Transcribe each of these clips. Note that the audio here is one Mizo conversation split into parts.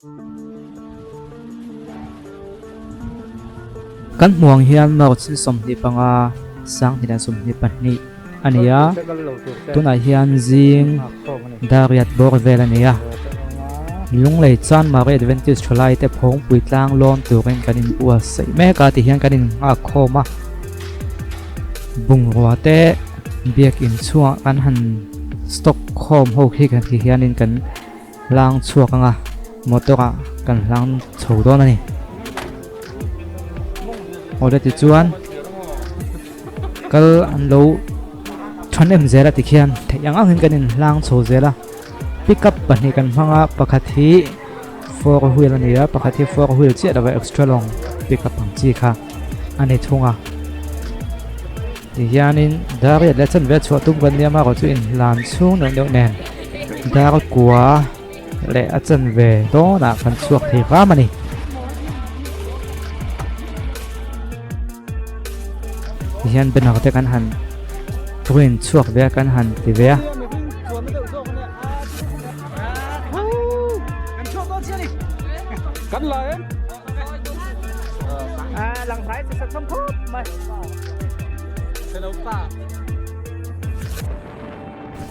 Kan hmuh ang hian March ni 25, 2022 a ni a, tunah hian zing dariat bawr vel a ni a. Lunglei Chanmari Adventist thalai te phawngpui tlang lawn turin kan inbuatsaih mek a ti hian kan innghak khawm a. Bungrua te biakin chhungah kan han stock khawm ho khi kan ti hianin kan Hlang chhuak anga motor ah kan hlang chho dawn a ni. Awle tichuan kal an lo than em zel a tikhian theih ang ang in kan in hlang chho zel a pickup pahnih kan hmang a pakhat hi four wheel a ni a pakhat hi four wheel chiah lova extra long pickup ang chi kha a ni thung a tihianin dariat leh chanve chhuah tum kan nia amaherawh chu inhlan chhung neuh neuh nen. Dar kua leh a chanve dawnah kan chhuak thei hram a ni. Tihian banner te kan han print chhuak ve a kan han ti ve a.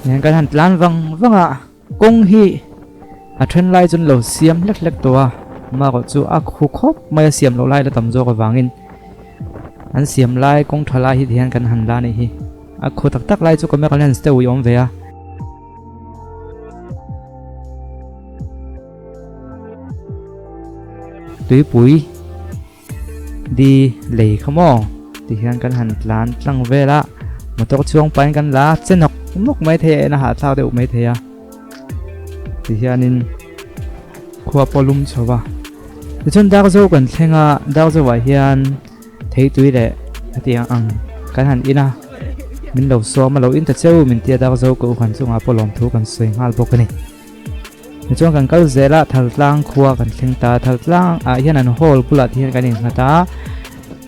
Hian kan han tlan vang vang a kawng hi a then lai chuan lo siam hlek hlek tawh a amaherawh chu a khu khawp mai a siam loh lai la tam zawk avangin an siam lai kawng tha lai hi ti hian kan han la anih hi a khu tak tak lai chu camera lens te ui awm ve a. Tuipui. Di lei kha maw ti hian kan han tlan tlang vel a motor chuang pahin kan la che nawk nawk mai thei a en a hahthlak deuh mai thei a ti hianin khua pawh lum chho va tichuan Darzo kan thleng a Darzo ah hian theitui leh hetiang ang kan han in a min lo sawm a lo in ta cheu min tia Darzo ka u han chungah pawh lawmthu kan sawi nghal bawk a ni. Tichuan kan kal zel a, Thaltlang khua kan thleng ta a, Thaltlang ah hian an hall bulah te hian kan innghat a,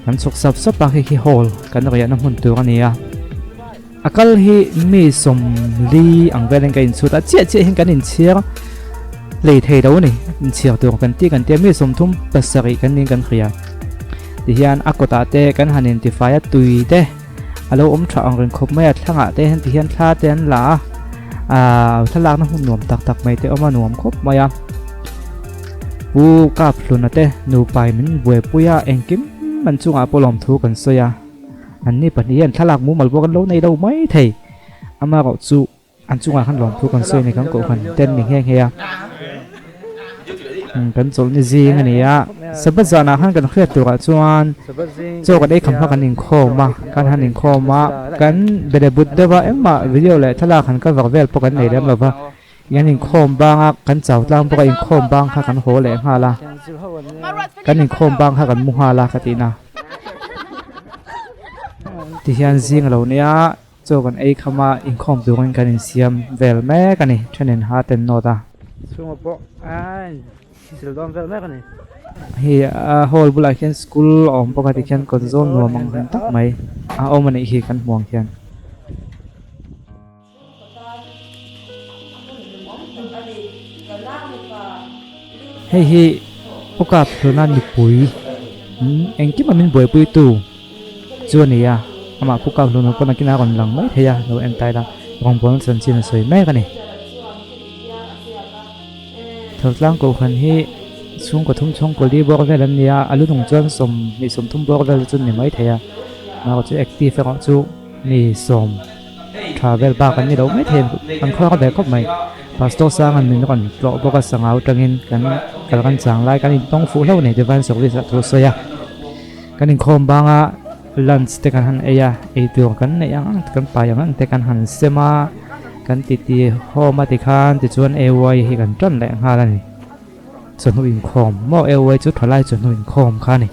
kan chhuk sap sap a, hei hi hall kan riahna hmun tur a ni a, a kal hi mi sawmli ang velin ka inchhut a, chiah chiah hian kan inchhir lei thei lo a ni, inchhir tur kan ti kan tia mi 37 kan niin kan hria, tihian a kawtah te kan han intifai a tui te. A lo awm tha ang reng khawp mai a thlangah te hian tihian thla te an la a ahh thlalakna hmun nuam tak tak mai te a awm a nuam khawp mai a pu kap hluna te nupa in min buaipui a engkim an chungah pawh lawmthu kan sawi a anni pahnih hian thlalak mumal pawh kan lo nei lo mai thei amaherawh chu. An chungah khan lawmthu kan sawi a ni kan kohhran ten ni nghe nghe a kan chawlh ni zing a ni a Sabbath zanah khan kan hriat turah chuan chaw kan ei kham hma kan inkhawm a kan han inkhawm a kan bele but deuh a engmah video leh thlalak han cover vel pawh kan nei lem lo va kan inkhawm bang a kan chau tlang bawk a inkhawm bang kha kan haw leh nghal a kan inkhawm bang kha kan mu nghal a ka tihna tihian zing a lo nia. Chaw kan ei kham a, inkhawm turin kan insiam vel mek a ni, thenin ha ten nawt a. Chhunga pawh a insil dawn vel mek a ni. Hei a hall bulah khian school a awm bawk a tikhian kawt zawn nuam ang reng tak mai a awm a nih hi kan hmuh ang khian. Hei hi Pu Kaphluna nupui engkim a min buaipuitu. Chu a ni a, amah Pu Kaphluna pawn a kina rawn lang mai thei a, lo en tai la, rawngbawlna chanchin a sawi mek a ni. Thaltlang Kohhran hi chhungkaw thum chhungkaw li bawr vel an ni a, a lu nung chuan 20 30 bawr vel chu ni mai thei a, mahse chu active erawh chu mi sawm tha vel bak an ni lo mai thei an khuar ve khawp mai. Pastor Sanga'n min rawn tlawh bawk a, sangau tangin kan kal kan chang lai kan intawng fuh hlauh nei Divine Service ah thu a sawi a. Kan inkhawm banga lunch te kan han ei a, eitur kan neih ang ang te kan pai ang ang te kan han sem a, kan titi hawm a tikhan tichuan AY hi kan tan leh nghal a ni. Chawhnu inkhawm maw AY chu thalai chawhnu inkhawm kha a ni.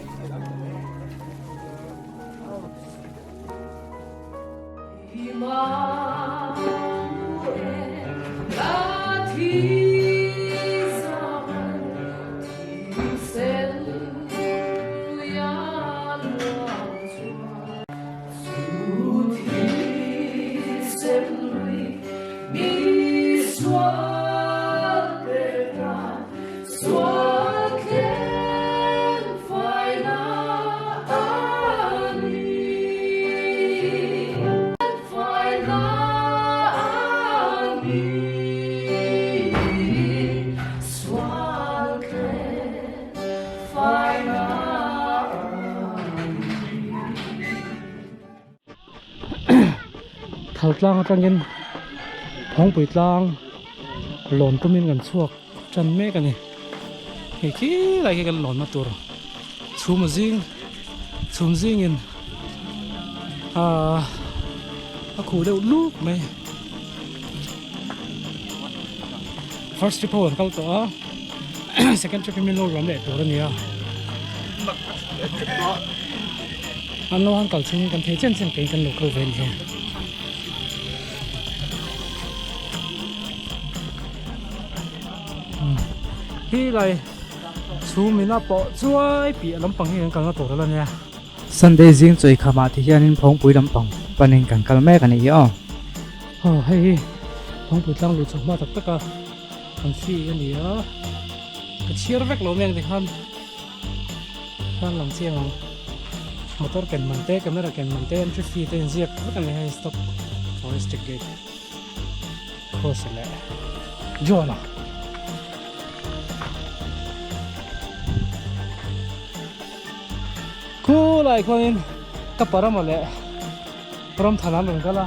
Thal tlang atangin Phawngpui tlang lawn tumin kan chhuak tan mek a ni. Hei khi lai khi kan lawnna tur chhum a zing chhum zingin ahh a khuh deuh luk mai. First trip ho an kal tawh a second trip hi min lo ruam leh tur a ni a. An lo han kal chhungin kan thei chen chen keiin kan lo kal ve a ni hi. Hi lai chhum ina pawh chuai piah lampang hi kan kalna tur ala nia. Sunday zing chawi khamah ti hianin Phawngpui lampang panin kan kal mek a nih hi aw. Aw hei hi Phawngpui tlang luh chhuah hma tak taka kan fee a ni a, ka chhiar vek lo mai ang tikhan. Khan lang chiang ang motor ken man te camera ken man te entry fee te inziak vek a ni hei stop forest gate cross leh John a khulai khuanin ka parama leh ram than an rawn kal a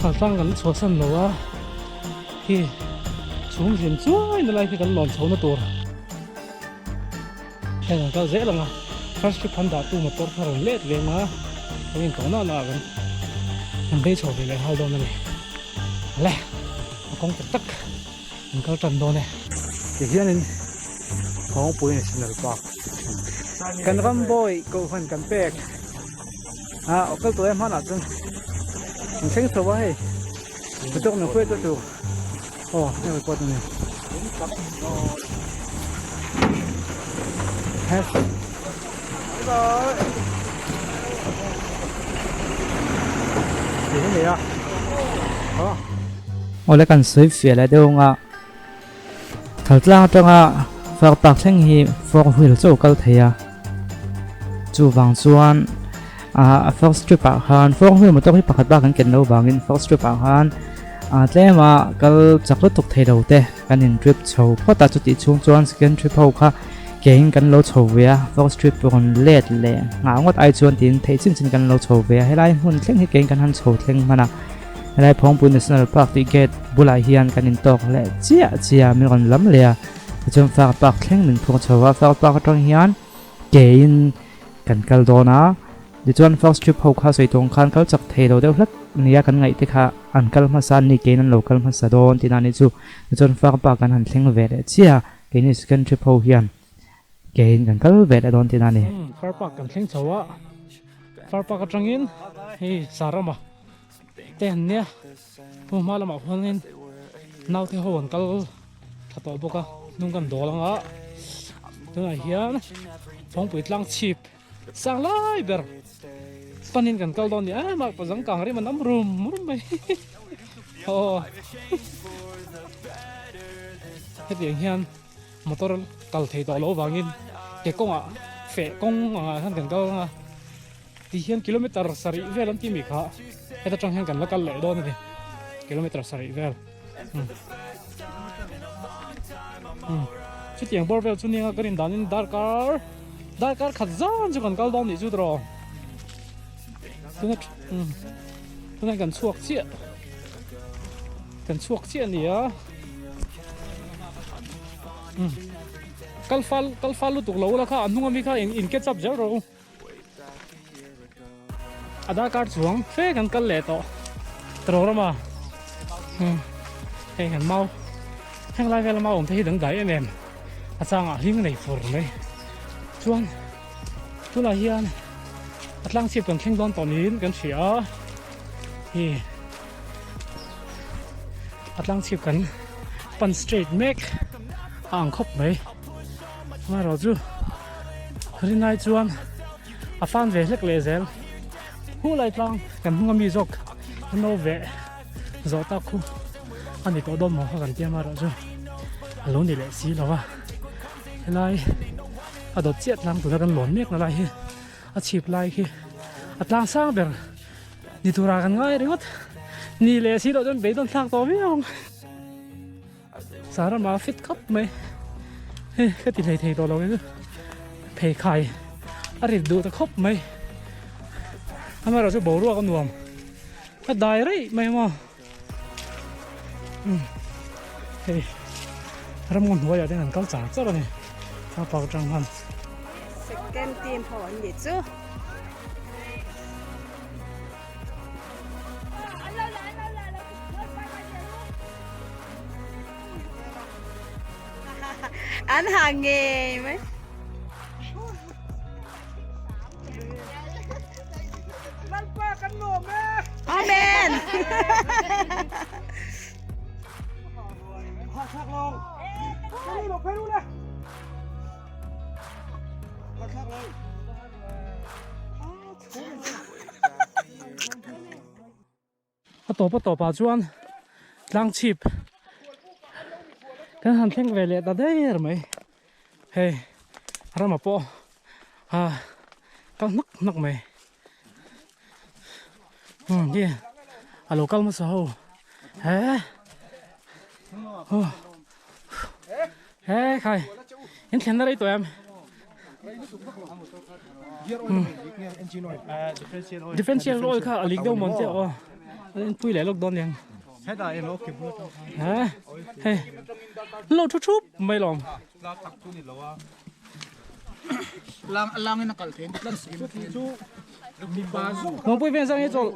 thaltlang kan chhuahsan lo a. Khi chhum zin chuai na lai khi kan lawn chho na tur hian kan kal zel ang a first trip han dah tu motor kha rawn let ve ang a kan in tawh na na ah kan kan vei chho ve leh nghal dawn a ni le a kawng tak tak kan kal tan dawn e. Ti hianin Phawngpui National Park kan ram bawi kohhran kan pek a aw kal tawh e hmanah chuan an thleng chho a hei. Motor na hruai tawh tur aw heng report a ni Awle kan sawi fiah leh deuh anga thal tlang atanga far tak thleng hi four wheel chaw kal thei a chuvang chuan a first trip ah khan four wheel motor hi pakhat bak kan ken loh vangin first trip ah khan tlem a kal chak lutuk thei lo te kan in trip chho phawt a chutih chhung chuan second trip ho kha kein kan lo chho ve a first trip rawn let leh nghah ngawt ai chuan tiin theih chin chin kan lo chho ve a helai hmun thleng hi kein kan han chho thleng hman a helai Phawngpui National Park tih gate bulah hian kan in tawk leh chiah chiah min rawn lam leh a tichuan far park thleng min phur chho a far park atang hian kein kan kal dawn a tichuan first trip ho kha sawi tawng khan kal chak thei lo deuh hlek nia kan ngaih te kha an kal hmasa an ni kein an lo kal hmasa dawn tihna a nih chu tichuan far park an han thleng ve leh chiah a keini second trip ho hian kein kan kal ve leh dawn tihna a ni. Far park kan thleng chho a far park atangin hei Sarama te an nia pu hma lamah khuanin naute ho an kal tha tawh bawk a hnung kan dawl ang a tunah hian Phawngpui tlang chhip sang lai ber panin kan kal dawn a ni a mah pazang kang rim an awm rum rum mai aw hetiang hian motor kal thei tawh loh avangin ke kawngah feh kawng angah hian kan kal ang a. Ti hian kilometer sarih vel an ti mi kha heta tang hian kan la kal leh dawn a ni kilometer sarih vel chutiang bawr vel chu nia ka rin danin darkar darkar khat zan chu kan kal dawn nih chu tawh tuna tuna kan chhuak chiah kan chhuak chiah a ni a kal fal kal fal lutuk lo la kha a hnung ami kha in catch up zel rawh u. A darkar chuang fe kan kal leh tawh tawh rama hei kan mau heng lai vela mau awm te hi dangdai em em a changah hling nei fur mai chuan tunah hian a tlang chhip kan thleng dawn tawh niin kan hria a hi a tlang chhip kan pan straight mek a ang khawp mai amaherawhchu. Rinai chuan a fan ve hlek leh zel hu lai tlang kan hnung ami zawk kan lo veh zawh tak khu a ni tawh dawn maw kha kan tia marawh chu a lo ni leh si lo a helai a dawt chiah tlang tuna kan lawn mek na lai hi a chhip lai khi a tlang sang ber ni tura kan ngai ringawt ni leh si loh chuan beidawn thlak tawh viau ang. Sarama a fit khawp mai hei ka ti hlei thei tawh lo chu pheikhai a rit duh ta khawp mai amaherawh chu boruak a nuam a dai raih mai maw umm hei ramngaw hnuaiah te an kal char char a ni thla park atang khan. Second team ho an nih chu. An ha ngei mai. Amen. A tawp a tawpah chuan tlang chhip kan han thleng ve leh ta der mai hei rama pawh ah kal hnak hnak mai umm hi a lo kal hmasa ho he aw he khai in thlenna rei tawh em. Differential oil kha a lik deuh mawn chiah aw a in pui leh lawk dawn niang he hei lo thu thup mai lawm Mawpui veng sang hi chawl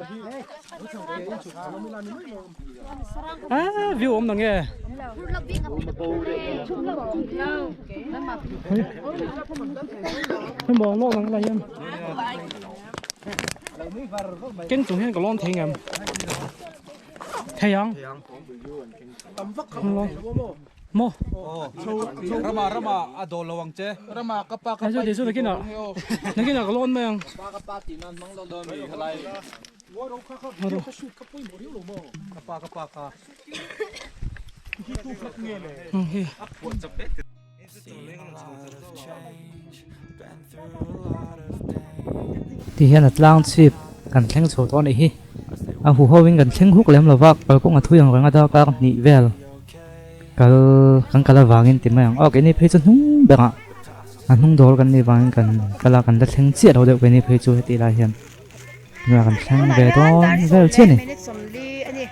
a view awm nang e Hei mawng lawk nang lai hian keng chung hian ka lawn thei ngem thei ang Maw? Rama rama a dawl lo ang che. Rama ka pa ka pa. Chu nakinah nakinah ka lawn mai ang. Ka pa ka pa tih nan hmang lo dawn mi khalai. Ka pa ka pa ka. Ti hian a tlang chhip kan thleng chho tawh a nih hi. A huho in kan thleng huk lem lova kalkawng a thui ang reng a darkar hnih vel kal kan kal avangin ti mai ang. Aw keini phei chu hnung berah a hnung dawl kan nih vangin kan kal a kan la thleng chiah lo deuh keini phei chu hetih lai hian tunah kan thleng ve dawn vel chiah a ni.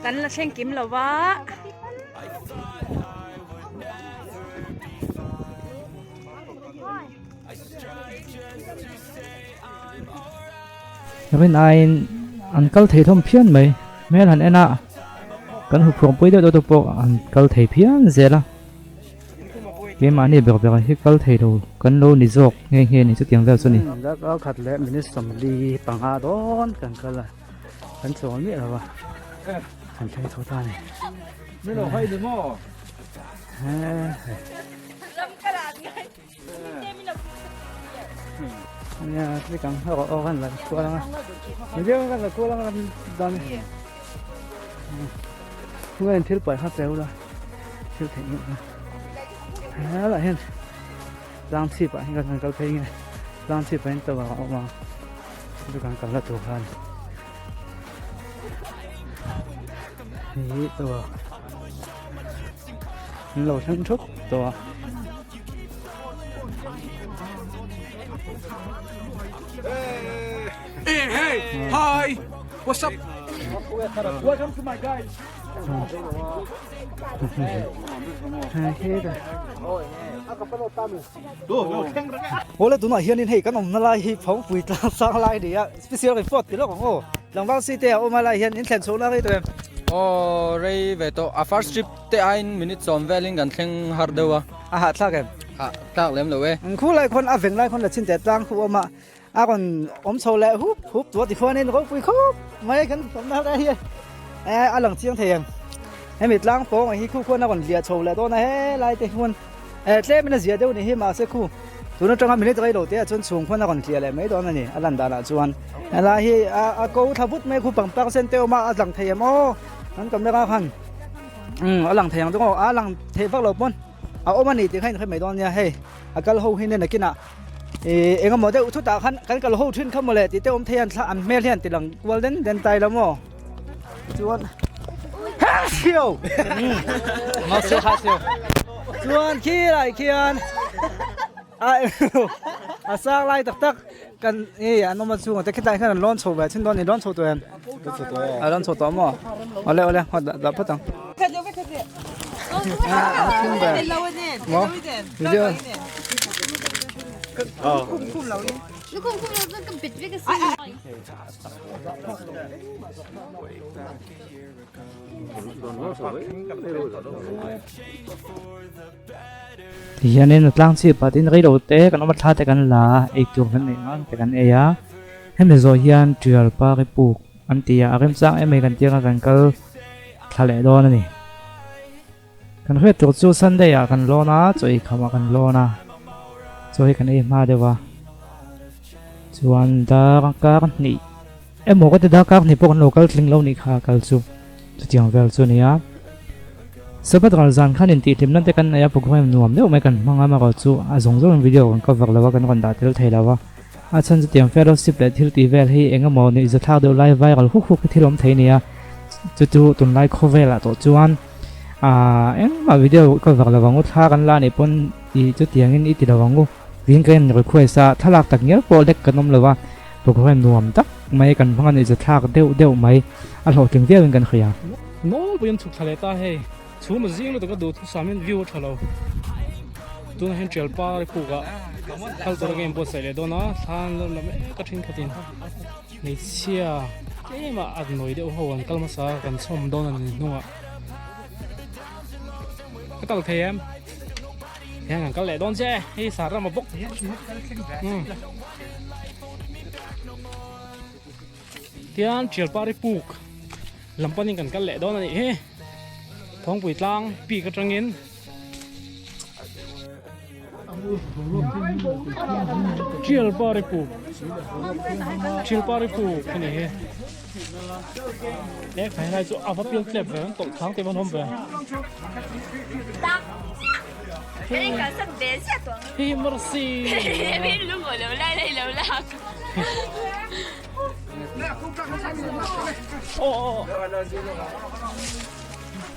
Kan la thleng kim lo va. Rin aiin an kal thei hlawm phian mai hmel han en a kan huphurh pui deuh deuh te pawh an kal thei phian zel a keimahni ber ber hi kal thei lo kan lo ni zawk nghe nghe a ni chutiang vel chu a ni. Darkar khat leh minute 40 panga dawn kan kal a kan chawl miah lo a kan thleng chho ta a ni. Nia click ang aw aw kan la kual anga video kan la kual anga dan ngen thil pai kha peu la thil theih nge na hala hian tlang chhip ah hian kan kal phei nge tlang chhip ah hian tower a awm a chu kan kal la tur khan hi tower an lo thleng thup tawh a. Hey, hey, hi, what's up? Welcome to my guys. Awle tunah hianin hei kan awmna lai hi Phawngpui tlang sang lai a ni a, special report ti lawk ang aw. Tlangval city a awm a lai hian in thlen chhohna rei tawh em? Aw rei ve tawh, a first trip te aiin minute 10 velin kan thleng har deuh a. A hahthlak em? Hahthlak lem lo e. Khu lai khuan a veng lai khuan la chin teh tlang khu awm a, a rawn awm chho leh hup hup tuah ti khuanin ropui khawp mai kan awmna lai hi a lang chiang thei em? Hemi tlang pawng hi khu khuan a rawn liah chho leh dawn a helai te khuan tlemin a zia deuh ni hi mahse khu tun atanga minute rei lo te ah chuan chhung khuan a rawn tliah leh mai dawn a ni a lan danah chuan helai hi a ko thla vut mai khu pangpar sen te awm a a lang thei em aw kan camera khan umm a lang thei ang chu aw a lang thei vak lo pawn a awm a ni tih kha in hre mai dawn nia hei a kal ho hi nen nakinah ih eng emaw deuh chutah khan kan kal ho thin kha mawle tih te awm thei an thla an hmel hian ti lang kual den den tai lo maw chuan he. Chuan khi lai khian a sang lai tak tak kan hei an awm a chhungah te khitah hian an lawn chho ve thin dawn a ni lawn chho tawh em a lawn chho tawh maw awle awle haw dah dah phawt ang maw video Tihianin a tlang chhip ah tin reilo te kan awm a thla te kan la a eitur kan neih ang te kan ei a hemi zawh hian tial pari puk an ti a a remchang em mai kan tir a kan kal thla leh dawn a ni kan hriat tur chu Sunday ah kan lawn a chaw ei kham ah kan lawn a chaw hi kan ei hma deuh a chuan dar kar hnih emaw ka ti dar kar hnih pawh kan lo kal tling lo nih kha kal chu. Chutiang vel chu a ni a, Sabbath ral zan khan intihhlim nan te kan nei a, program nuam deuh mai kan hmang a, amaherawh chu a zawng zawngin video kan cover lo a, kan rawn dah tel thei lo a. A chhan chutiang fellowship leh thil tih vel hi eng emaw nuihzathlak deuh lai viral huk huk hi thil awm thei a ni a, chu chu tunlai khawvelah tawh chuan aah engmah video cover lo ang u, thla kan la anih pawn ih chutiangin i ti lo ang u, tiin ka en request a, thlalak tak ngial pawh lek kan awm lo a. Program nuam tak mai kan hmang a ni zathlak deuh deuh mai a hlawhtling viau in kan hria. Nawlpui an chhuk thla leh ta hei, chhum a zing lutuk a duh thusam in view a tha lo. Tunah hian tial par i puk ah kal tur a game buatsaih leh dawn a, thla an lo la mek a thenkhatin hmeichhia tlem ah a nawi deuh ho an kal hmasa a kan chhawm dawn a ni hnungah. Ka kal thei em? Hian kan kal leh dawn che hei sar ram a bawk. Tian Tialpari puk lam panin kan kal leh dawn a nih hi Thawngpui tlang peak atangin Tialpari puk Tialpari puk a ni hi e khai lai chu a va pial tlep ve an tawlh thang te van awm ve. Hi Mercy.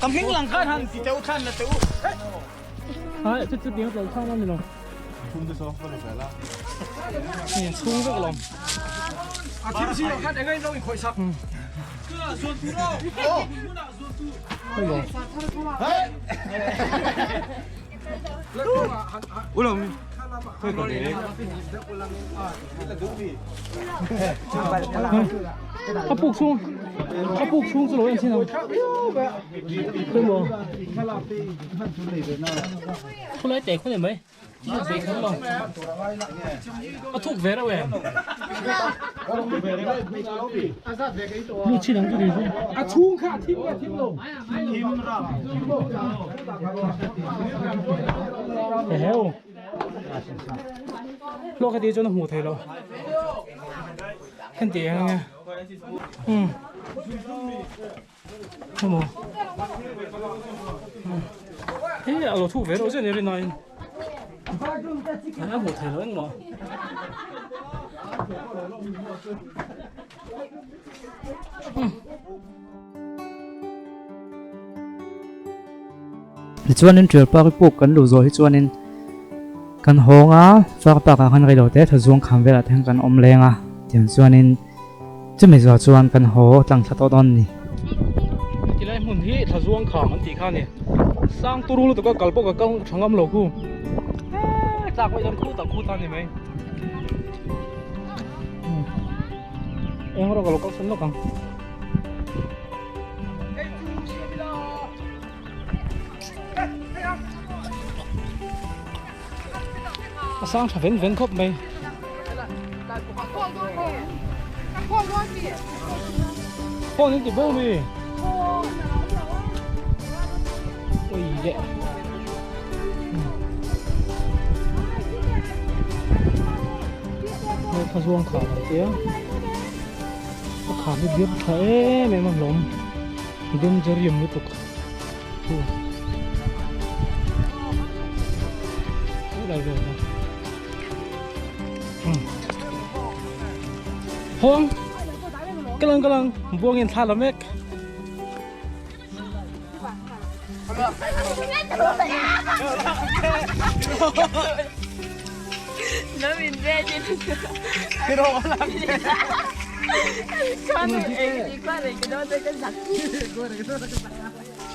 Ka hming lang khan han ti teuh thlan la teuh. Ai chu chu tiang tawlh thang ani lo. Chhung vek lawm. A thim si lo khan engai lo in khawih sak. A puk chhung a puk chhung chu lo en chin ang khawimaw khulai te khawlai mai A thuk ve reuh em? Lu chin ang chu ni chu. A chhung kha a thim nge a thim lo? Eheu. Hlawk heti chuan a hmuh theih loh. Henti eng nge? Umm. Hemaw. Hei a lo thuk ve reuh zet a ni rinain. A hmuh theih loh engmah. Tichuanin Tial Park puk kan luh zawh hi chuanin kan hawng a, Far Park ah khan reilo te thazuang kham velah te khan kan awm leng a, tiang chuanin Chumi zuah chuan kan haw tlang thla tawh dawn a ni. Tilai hmun hi Thlazuang kham an tih kha a ni. Sang turu lutuk a kal pawh ka kal tha ngam lo khu. Eee tlak pawh hian khu tak khu ta a ni mai. Eng erawh ka lo kal sawn lawk ang. A sang tha ven ven khawp mai. Phone in ti bo mi. Oi le. Hei kha zuang kha ang tia. A kha hi bir tha em em a hlawm. Dum jarium lutuk. Hawng kalang kalang buangin thla la mek.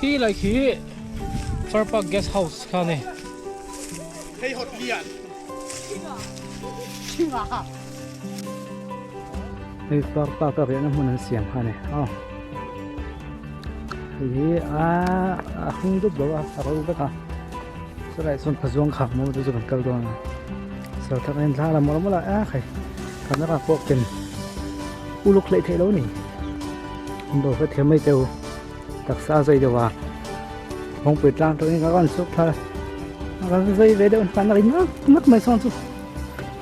Khi lai khi Far Park Guest House kha a ni. Hei Far Park a riahna hmun an siam kha a ni aw. Hei hi a a hring dup lo a a ro vek a chulaiah chuan phazuang khak maw te chu kan kal dawn a serthar a inthla la mawlh mawlh a a khai camera pawh ken uluk hleih theih lo a ni an bo hret thiam mai teu taksa a zai deuh a kawngpui tlang atangin ka rawn chhuk thla a rawn zai ve deuh hman a ri ngak ngak mai sawn chu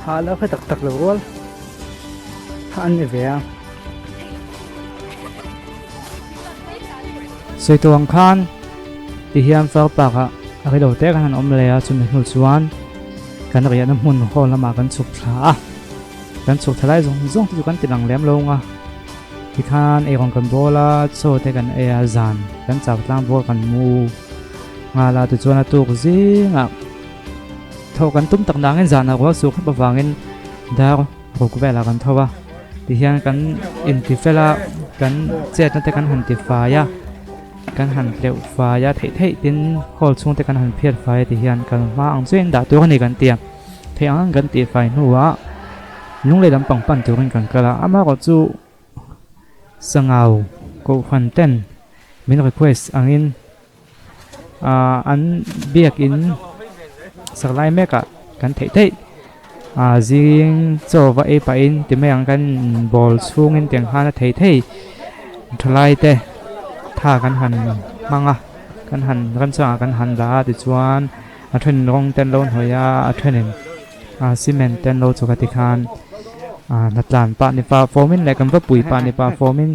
ha lo kha tak tak lo rual kha an ni ve a. Sawi tawh ang khan tihian far park ah a ri lo te khan an awm leh a chumi hnu chuan kan riahna hmun hall lamah kan chhuk thla a kan chhuk thla lai zawng zawng te chu kan ti lang lem lo ang a tikhan eirawng kan bawl a chaw te kan ei a zan kan chau tlang bawk a kan mu nghal a tichuan a tuk zingah thawh kan tum tak nangin zanah rual suh khawp avangin dar ruk velah kan tho a tihian kan inti fel a kan chetna te kan han ti fai a kan han tleuh fai a theih theih tin hall chhung te kan han phiat fai a tihian kan hma ang chuan in dah tur a ni kan ti a theih ang ang kan tih fai hnuah lunglei lampang pan turin kan kal a amaherawh chu sangau kohhran ten min request angin ah an biakin sak lai mek ah kan theih theih ah zing chaw va ei pahin ti mai ang kan bawl chhungin tiang khan a thei thei thalai te tha kan han hmang a kan han ram chungah kan han dah a tichuan a then rawng te an lo hnawih a a thenin ah cement te an lo chawk a tikhan ah hnatlan pah ni pah fawmin leh kan va pui pah ni pah fawmin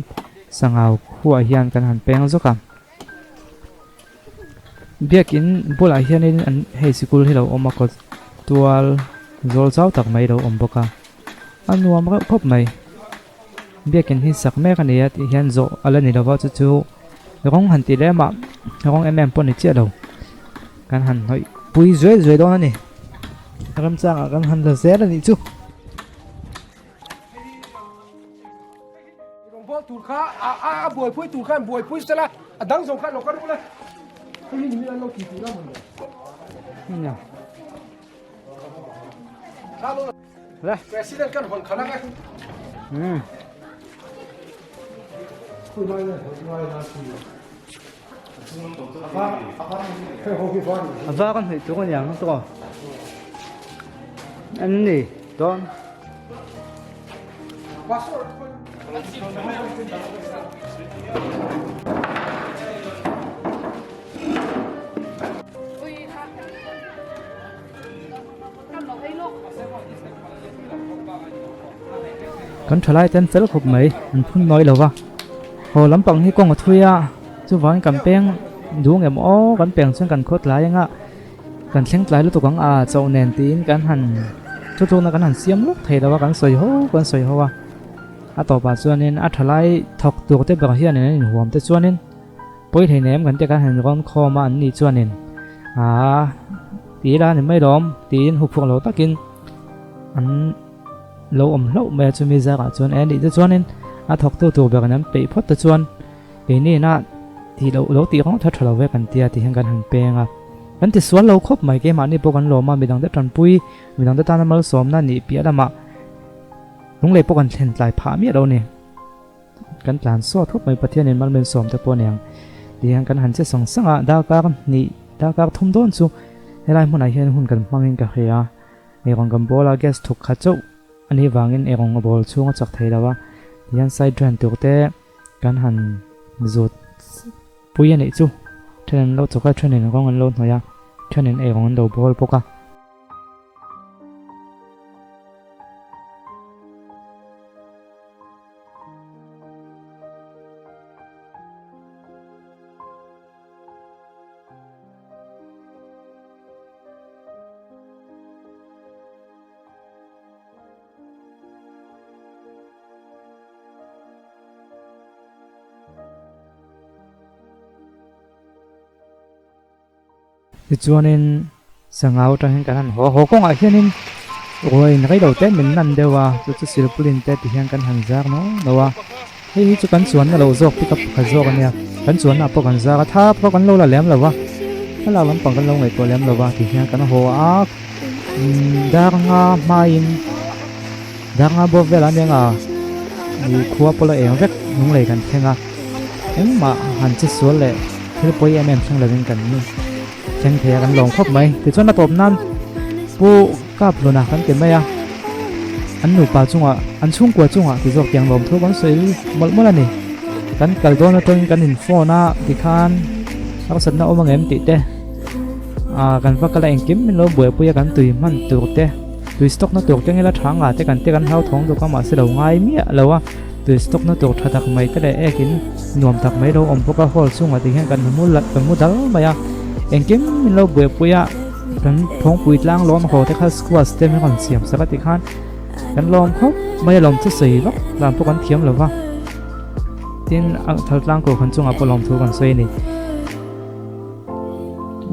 sangau khuaah hian kan han peng zawk a. Biakin bulah hianin an hei sikul hi lo awm a kawt tual zawl zau tak mai lo awm bawk a a nuam reuh khawp mai biakin hi sak mek a ni a tih hian zawh a la ni lova chu chu rawng han tih lem ah rawng em em pawh ni chiah lo kan han hnawih pui zuai zuai dawn a ni remchangah kan han la zel a nih chu. Rawngbâwl tur kha a a buaipui tur khan buaipui sela a dang zawng khan lo kal ula hei hi nimin an lo ti tur a maw ni Le. President kan hawn khalh ang e. Hmm. A var an hnawih tur a niang tawh. An ni dawn. Kan thalai te an fel khawp mai an phun nawi lo va haw lampang hi kawng a thui a chuvangin kan peng duh ngem aw kan peng chuan kan khawt lai anga Kan thleng tlai lutuk ang a, chauh nen tiin kan han thutlukna kan han siam lawk thei lo a, kan sawi ho kan sawi ho a. A tawpah chuanin a thalai thawk tur te ber hianin an inhuam te chuanin pawi hlei nem kan tia kan han rawn khawm a, an ni chuanin aa ti ila ni mai lawm tiin huphurh lo takin an lo awm hlauh mai a, chumi zarah chuan e nih te chuanin a thawktu tur berin an peih phawt te chuan Keini ina tih loh lo tih rawng tha tha lo ve kan tia tih hian kan han peng a. Kan ti sual lo khawp mai keimahni pawh kan lawm a, midangte tanpui, midangte tana malsawmna nih piah lamah lunglei pawh kan thlen tlai phah miah lo a ni. Kan tlan sawt khawp mai Pathianin mal min sawm te pawh a ni ang tih hian kan han che sawng sang a, darkar hnih, darkar thum dawn chu helai hmunah hian hun kan hmangin ka hria a, eirawng kan bawl a, gas thuk kha chauh a nih vangin eirawng a bawl chhung a chak thei lo a, tihian side drain tur te, Kan han zut pui a nih chu. Then an lo chawk a, thenin rawng an lo hnawih a, thenin ei rawng an lo bawl bawk a. Tichuanin sangau atang hian kan han haw a, haw kawngah hianin ruain reilo te min nan deuh a, chu chu silpulin te ti hian kan han zar no no a, hei hi chu kan chuanna lo zawk pickup pakhat zawk a nia, kan chuanna ah pawh kan zar a, tha pawh kan lo la lem lo va, thlalak lampang kan lo ngaihtuah lem lo va ti hian kan haw a, umm dar nga hmaiin dar nga bawr velah ania nga ih khua pawh la eng vek lunglei kan thleng a, engmah han che sual leh thil pawi em em thleng lovin kan thleng thei a kan lawm khawp mai tichuan a tawp nan pu kap hluna kan ti mai a an nupa chungah an chhungkua chungah ti zawk tiang lawm thu kan sawi mawlh mawlh a ni kan kal dawn atangin kan in phone a tikhan harsatna awm ang em tih te ah kan va kal a engkim min lo buaipui a kan tui hman tur te tui stock na tur keng ila tha nga te kan te kan hlauthawng dawk a mahse lo ngai miah lo a. Tui stock na tur tha tak mai te leh ekin nuam tak mai lo awm bawk a hall chungah ti hian kan hmu la kan hmu dal mai a engkim min lo buaipui a kan thawngpui tlang lawm haw te kha squash te min rawn siam sak a ti khan kan lawm khawp mai a lawm chu sawi vak dan pawh kan thiam lo va tin a thal tlang ko khan chungah pawh lawm thu kan sawi a ni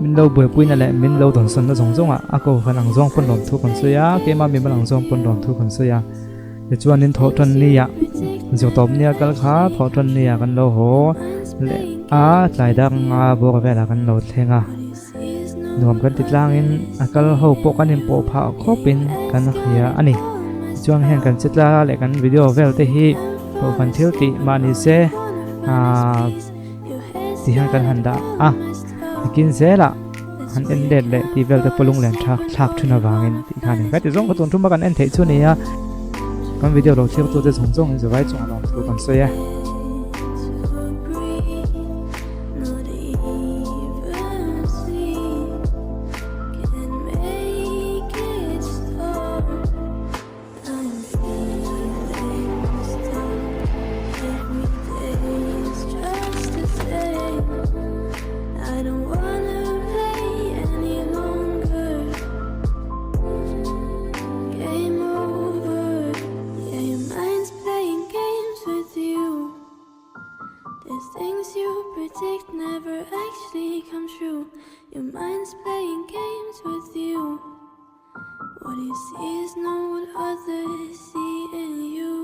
min lo buaipui na leh min lo dawnsawn na zawng zawng ah a ko khan ang zawng pawn lawm thu kan sawi a keimah mimal ang zawng pawn lawm thu kan sawi a. Tichuanin thawhṭan nia zirtawp nia kal kha thawhṭan nia kan lo haw leh a tlai danga bawk velah kan lo thleng a nuam kan ti tlangin a kal ho pawh kan inpawh phah khawpin kan hria a ni tichuan heng kan che tla leh kan video vel te hi pawh kan thil tih mah ni se ahh ti hian kan han dah a nikin zelah. Han en let leh tih vel te pawh lunglen tha thlak thin avangin tih kha a ni. Heti zawng ka tun thuma kan en theih chu nia kan video lo thlir tute zawng zawng in zavai chungah lawm thu kan sawi e. What you see is not what others see in you.